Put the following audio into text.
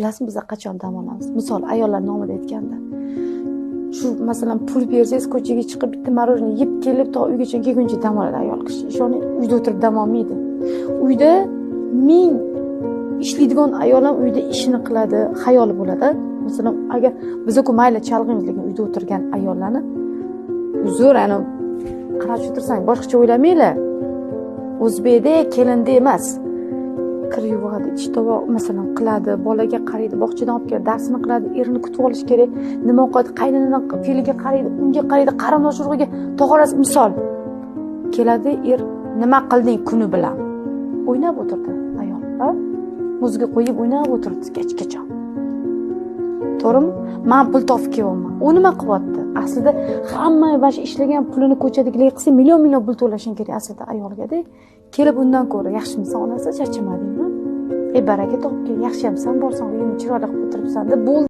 Bilasizmi, biz qachon dam olamiz? Misol, ayollar nomida aytganda, shu masalan pul bersangiz, ko'chaga chiqib bitta мороженое yeb kelib, to uygacha kelguncha dam oladi ayol kishi. Ishoning, uyda o'tirib dam olmaydi. Uyda ming ishlaydigan ayol ham uyda ishini qiladi, xayoli bo'ladi. Masalan, agar biz-ku mayli chalg'iymiz, lekin uyda o'tirgan ayollarni uzr, ani qarab o'tirsang, boshqacha o'ylamanglar. O'zbekda kelinda emas. Kir yuvadi, idish tovoq masalan qiladi, bolaga qaraydi, bog'chadan olib keladi, darsini qiladi, erini kutib olish kerak, nima ovqat, qaynonani fe'liga qaraydi, unga qaraydi, qarindosh urug'iga tog'orasi misol. Keladi er, nima qilding kuni bilan? O'ynab o'tirdi ayol, ha? Muzga qo'yib o'ynab o'tirdi kechgacha. To'g'rimi? Men pul topib kelyapman. U nima qilyapti? Aslida hamma mana shu ishlagan pulini ko'chadagilarga qilsa, million million pul to'lashing kerak aslida ayolga-da. Kelib undan ko'ra yaxshimisan onasi, charchamadingmi? Baraka topgin, yaxshiyamsan, borsang uyingni chiroyli qilib o'tiribsan deb bo'ldi.